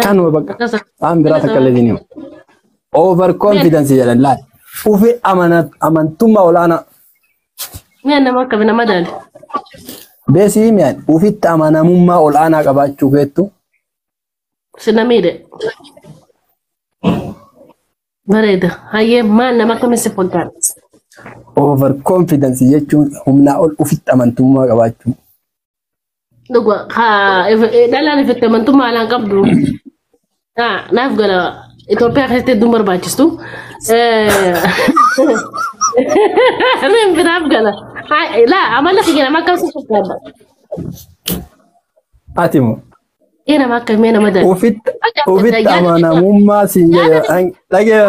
Kanuma bakka. Waan biraa takka illee hin himu. Over confidence jedhan laal. Ufi amantummaa olaanaa. Mi'a nama akkami nama daali. Beesii mi'aan ufitti amanamummaa olaanaa qabaachuu keettu. Sina miidhe. Bareeda. Hayyee maal nama akkami si fakkaata? Over confidence jechuun humnaa ol ufitti amantummaa qabaachuu. Dhuga dhalaan ifitti amantummaa alaan qabdu. Naaf gala Itoophiyaa keessatti hedduun barbaachistu. Naaf gala. Laa amala kiyya nama akkam si fakkaata? Ati moo? Ee nama akkamii nama daali. Ufitti amanamummaa siin jedhe dhagee.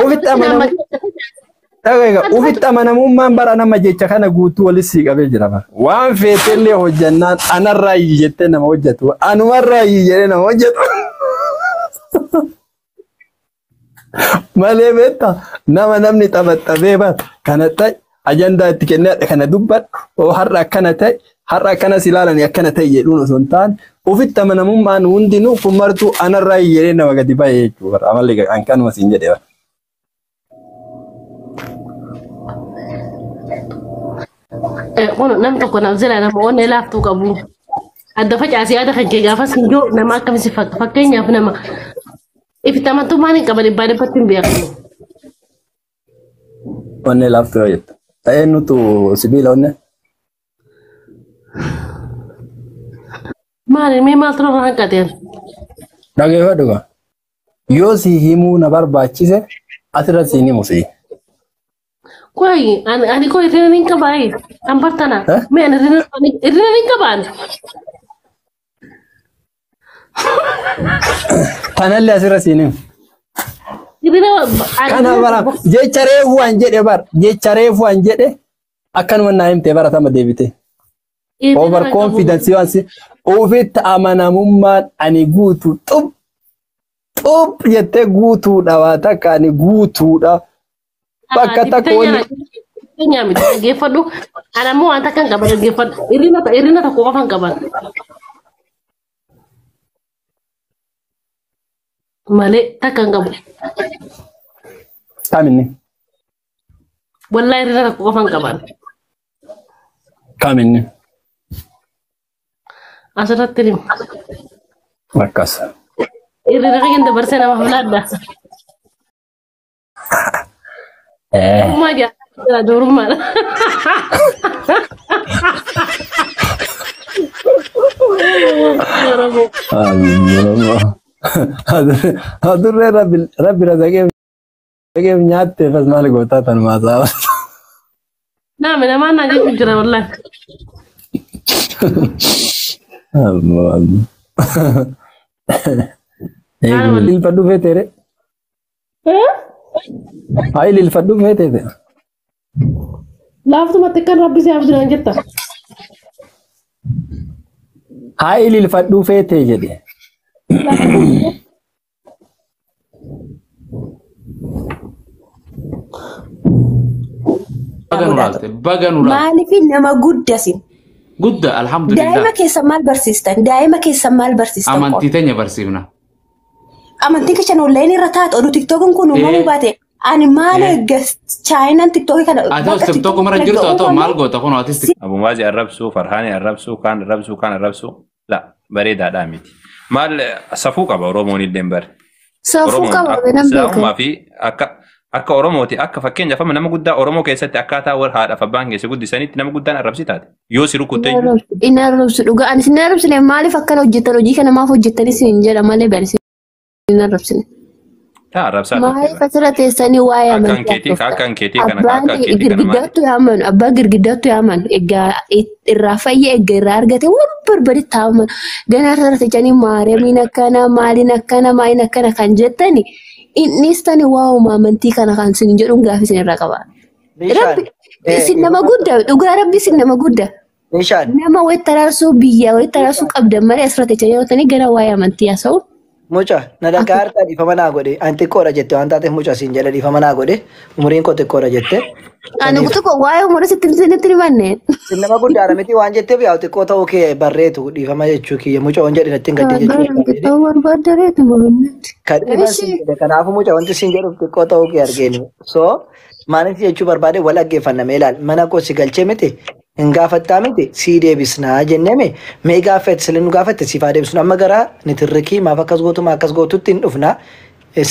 Ufitti amanamummaa. Ufitti amanamummaan bara nama jecha kana guutuu walis sii qabee jira bara. Waan feetellee hojjannaan anarraa iyyi jettee nama hojjetu. Anumarraa iyyi jedhee nama hojjetu. Malee beektaa nama namni taphaxabee bara kana ta'e ajandaa itti kennee kana dubbadhu oo har'a akkana ta'e har'a akkanas ilaalanii akkana ta'e jedhuun osoo hin taane ufitti amanamummaan hundinuu kun martuu anarraa iyyi jedhee nama gadi ba'e jechuudha. Amalli an kanuma siin jedhee bara. Kun nam tokko naaf jala nama onnee laaftuu qabu. Adda facaasee yaada kan kee gaafas hin jiru nama akkami si fakkeenyaaf nama ifitti amantummaan hin qaban dhibbaa dhibbatti hin beekamu. Onnee laaftuu yoo jettu. Ta'ee nutu sibiila onnee. Maali mee maaltu irraa hanqateen? Dhageeffadhu gaa. Yoo si himuu na barbaachise asirra siin himu si. Qoy ani koo hirrina hin qabaayi. An bartana. Mee ani hirrina hin qabaan. Tanallee asirra siin himu. Hirrina Kana bara jecha reefu an jedhe bara jecha reefu an jedhe akkanuma naa himte bara tama deebite. Over confidence waan si ofitti amanamummaan ani guutuu xub xub jettee guutuudha waa takka ani guutuudha. Bakka takka wanni. Nyaamiti dhaggeeffadhu. Ani ammoo waan takka hin qaban dhaggeeffadhu. Hirrina tokko qofa hin qaban. Malee takka hin qabu. Kaminni? Wallaahi hirrina tokko qofa hin qaban. Kaminni? Asirratti himu. Akkas. Hirrina kan dabarsee nama filadha. Durummaa jaalladha durummaadha. Adurree rabbi razaqeef nyaattee fas maal gootaa tan maasaa. Naami namaan naa jechuun jira wallaahi. Ilfadhu feeteere. Hayi ilfadhu feeteete. Laaftumatti kan rabbi si hafdu naan jetta. Hayi ilfadhu feetee jedhe. Baga nu laalte. Maaliif nama guddasin? Gudda alhamdulillah. Daa'ima keessa maal barsiistan? Daa'ima keessa maal barsiistan? Amantii teenya barsiifna. Amantii keessa onlaayinii irra taate oduu tiktookiin kun uumamuu baate ani maal chaayinaan tiktookii kana. Ati tiktookii mara jirtu haa ta'u maal goota kun atis. Abumaazi arrabsuu, Farhaani arrabsuu, kaan arrabsuu, kaan arrabsuu. La bareedaadhaa miti. Maal safuu qaba Oromoon illee bare. Safuu qaba beekama. Islaamummaa fi akka Oromooti akka fakkeenyaaf amma nama guddaa Oromoo keessatti akkaataa warra haadhaaf abbaan keessa guddisanitti nama guddaan arrabsi taate. Yoo si rukutte iyyuu. Inni arrabsu dhugaa ani sin arrabsine maaliif akkana hojjetan hojii kana maaf hojjettanis hin jedha malee bari sin arrabsine. Taa arrabsaa. Maaliif asirra teessanii waa'ee amantii Akkan keetii kana akkan keetii kana maali? Girgiddaattu yaamanu abbaa girgiddaattu yaamanu egaa irraa fayya egaa irraa argate waan barbaade taa'aman ganaa asirra teessanii maariyaamiin akkana maaliin akkana maaliin akkana kan jettani innis tani waa'uma amantii kana kan sin jedhuun gaaffii sin irraa qaba. Rabbi isin nama guddaa dhugaa rabbi isin nama guddaa. Nama wayii taraarsuu biyya wayii taraarsuu qabdan malee asirra teessanii yoo ta'ani gara waa'ee amantii haasa'u. Mucaa na dhaqaa harkaa dhiifama naa godhe. Ani xiqqoodha jette waan taateef mucaa siin jedha dhiifama naa godhe. Umuriin koo xiqqoodha jette. Ani tokko waa'ee umurii sitti sitti himanne. Sin nama guddaadha miti waan jetteef yaa'u xiqqoo ta'uu kee barreetu dhiifama jechuu kiyya mucaa waan jedhe natti hin gaddee jechuu. Ta'uu barbaadareetu mormatti. Kan dhiifama siin jedhe kanaafuu mucaa wanti siin jedhuuf xiqqoo ta'uu kee argeenu. So maaliif jechuu barbaade wal dhaggeeffanname ilaal mana koo si galchee miti hin gaafattaa miti sii deebisnaa jenneme mee gaaffette sila nu gaafatte siif haa deebisnu amma gara nitirrikii maaf akkas gootu maa akkas gootutti hin dhufna.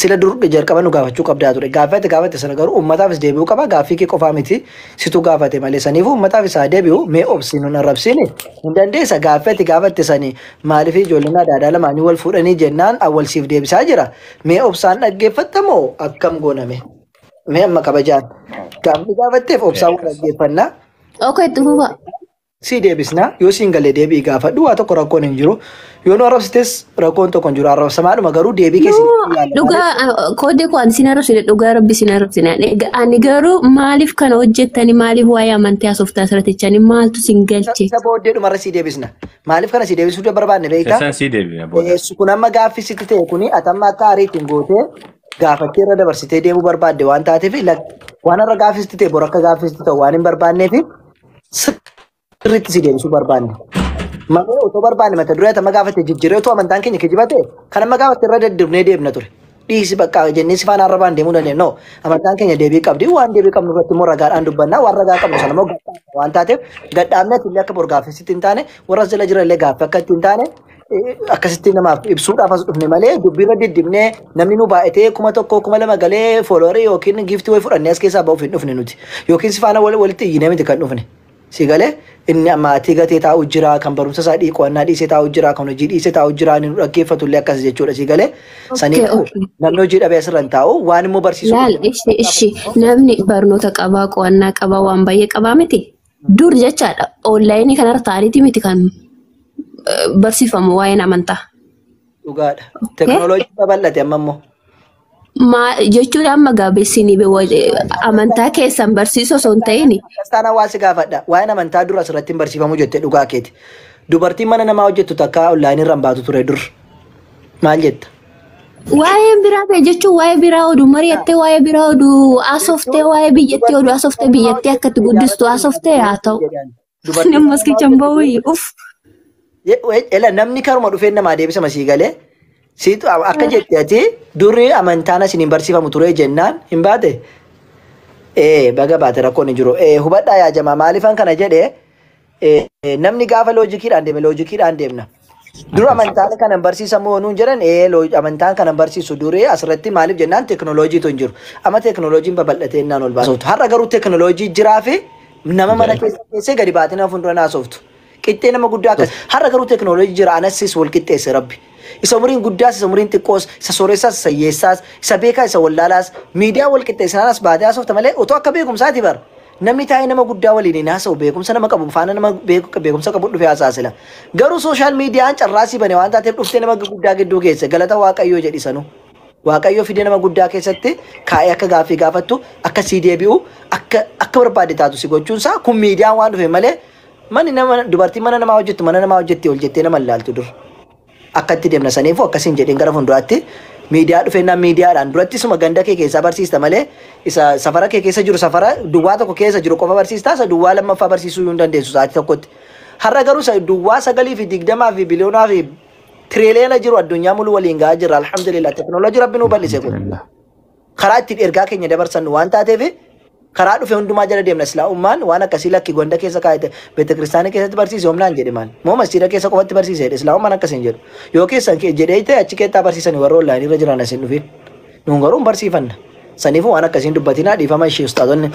Sila dur jalqaba nu gaafachuu qabdaa ture. Gaaffate gaafate sana garuu uummataafis deebi'uu qaba. Gaaffii kee qofaa miti situ gaafate malee saniifuu uummataafis haa deebi'u mee obsi nun arrabsiini hin dandeessa. Gaaffate gaafatte sanii maaliif ijoolleen adaadaa lamaanii wal fuudhanii jennaan awwal siif deebisaa jira. Mee obsaan dhaggeeffatta moo akkam gooname? Mee amma kabajaan gaaffii gaafatteef obsaan wal dhaggeeffannaa. Okay, itti fufa. Si deebisna yoo siin galee deebii gaafadhu waa tokko rakkoon hin jiru. Yoo nu arrabsites rakkoon tokko hin jiru arrabsamaadhuma garuu deebii keessa Dhugaa koodee koo ani sin arrabsine dhugaa rabbi sin arrabsine. Ani garuu maaliif kana hojjettani maaliif waa'ee amantii haasoftaa asirratti jechani maaltu sin galche? Isa booddee dhumarra si deebisna. Maaliif kana si deebisuu barbaanne beektaa? Isaan sii deebina booda. Kun amma gaaffii sitti ta'e kuni ati amma akka ariitiin gootee gaafattee irra dabarsitee deemuu barbaadde waan taateef waan irra gaaffii sitti ta'e bor akka gaaffii sitti ta'u waan hin barbaanneef sirriitti si deebisuu barbaanne. Malee otoo barbaanne mata duree amma gaafatte jijjiiree otoo amantaan keenya kijiba ta'e kan amma gaafatte irra daddarbinee deemna ture. Dhiisi bakka jennee si faana arrabaan deemuu dandeenya. No amantaan keenya deebii qabdi waan deebii qabnu irratti immoo ragaadhaan dubbannaa waan ragaa qabnu sana immoo gadhaabna waan taateef gadhaabne illee akka bor gaaffisitti hin taane warra as jala jiran illee gaaffii akka itti hin taane akkasitti namaaf ibsuudhaaf as dhufne malee dubbiirra diddibnee namni nu baay'atee 1000 2000 galee fooloorii yookiin giiftii wayii fudhannee as keessaa ba'uuf hin dhufne nuti yookiin si faana walitti iyyinee miti kan dhufne. Si galee inni maatii gatee taa'u jira kan barumsa isaa qo'annaa dhiisee taa'u jira kan hojii dhiisee taa'u jira inni nu dhaggeeffatu illee akkas jechuudha si galee saniifuu namni hojii dhabee asirra hin taa'u waan immoo barsiisuu. Laal ishi namni barnoota qabaa qo'annaa qabaa waan baay'ee qabaa miti dur jechaadha onlaayinii kanarra taa'aniiti miti kan barsiifamu waa'een amantaa. Dhugaadha. Teknooloojii babal'ate amma immoo. Jechuun amma gaabessinii amantaa keessan barsiisoo osoo hin ta'in. Taanaan waan si gaafadha. Waa'een amantaa dura asirratti hin barsiifamu jette dhugaa keeti. Dubartiin mana namaa hojjettu takka onlaayinii irra hin baatu ture dur. Maal jetta? Waa'ee biraa ta'e jechuun waa'ee biraa oduu mari'attee waa'ee biraa oduu haasoftee waa'ee biyyattii oduu haasoftee biyyattii akka itti guddistu haasoftee haa ta'u. Nammas kichan ba'uu uff. Namni karuma dhufeen namaa deebisa masii galee. Siitu akka jette ati durri amantaan isin hin barsiifamu ture jennaan hin baate. Baga baate rakkoon hin jiru. Hubadhaa yaa jamaa maaliifan kana jedhee namni gaafa loojikiidhaan deeme loojikiidhaan deemna. Dura amantaan kana hin barsiisamu nuun jedhan amantaan kana hin barsiisu durii asirratti maaliif jennaan teekinooloojiitu hin jiru. Amma teekinooloojiin babal'atee innaan ol baasoftu. Har'a garuu teekinooloojii jiraa fi nama mana keessa keessee gadi baatee nama fuuldura naasoftu. Qixxee nama guddaa akkas. Har'a garuu teekinooloojii jira anassis wal qixxeesse rabbi. Isa umuriin guddaas, isa umuriin xiqqoos, isa sooressaas, isa hiyyeessaas, isa beekaa, isa wallaalaas, miidiyaa wal qixxeessinaas baatee haasofta malee otoo akka beekumsaati bara. Namni taa'ee nama guddaa waliin hin haasa'u beekumsa nama qabu faana nama beekumsa qabu dhufee haasaasila. Garuu sooshaal miidiyaan carraasii bane waan taateef dhuftee nama guddaa gidduu keessa galata waaqayyoo jedhisanu. Waaqayyoo fidee nama guddaa keessatti kaa'ee akka gaaffii gaafattu akka sii deebi'u akka barbaade taatu si gochuunsaa kun miidiyaan waan dhufe malee manni nama dubartiin mana namaa hojjettu mana namaa hojjetti ol jettee nama ilaaltu dur. Akkatti deemna saniifuu akkasiin jedheen gara fuulduraatti miidiyaa dhufeennaan miidiyaadhaan duratti suma ganda kee keessaa barsiista malee isa safara kee keessa jiru safara duwwaa tokko keessa jiru qofa barsiistaa isa duwwaa lammaffaa barsiisuu hin dandeessu sa'aatii tokkotti. Har'a garuu isa duwwaa 9 fi 20 fi biliyoonaa fi tiriliyoona jiru addunyaa muluu waliin gahaa jirra alhamdulillah teekinooloojii rabbi nuu bal'ise kun. Karaa ittiin ergaa keenya dabarsannu waan taateef karaa dhufe hundumaa jala deemna islaamummaan waan akkasii lakki gonda keessa kaa'ate beetekiristaanii keessatti barsiise humnaan jedhe maal moo masjiida keessa qofatti barsiise jedhe islaamummaan akkasiin jedhu yoo keessan jedhee ta'e achi keessaa barsiisanii warra onlaayinii irra jiran asiin dhufin nuun garuu hin barsiifanna saniifuu waan akkasiin dubbatinaa dhiifama ishee ustaazonni.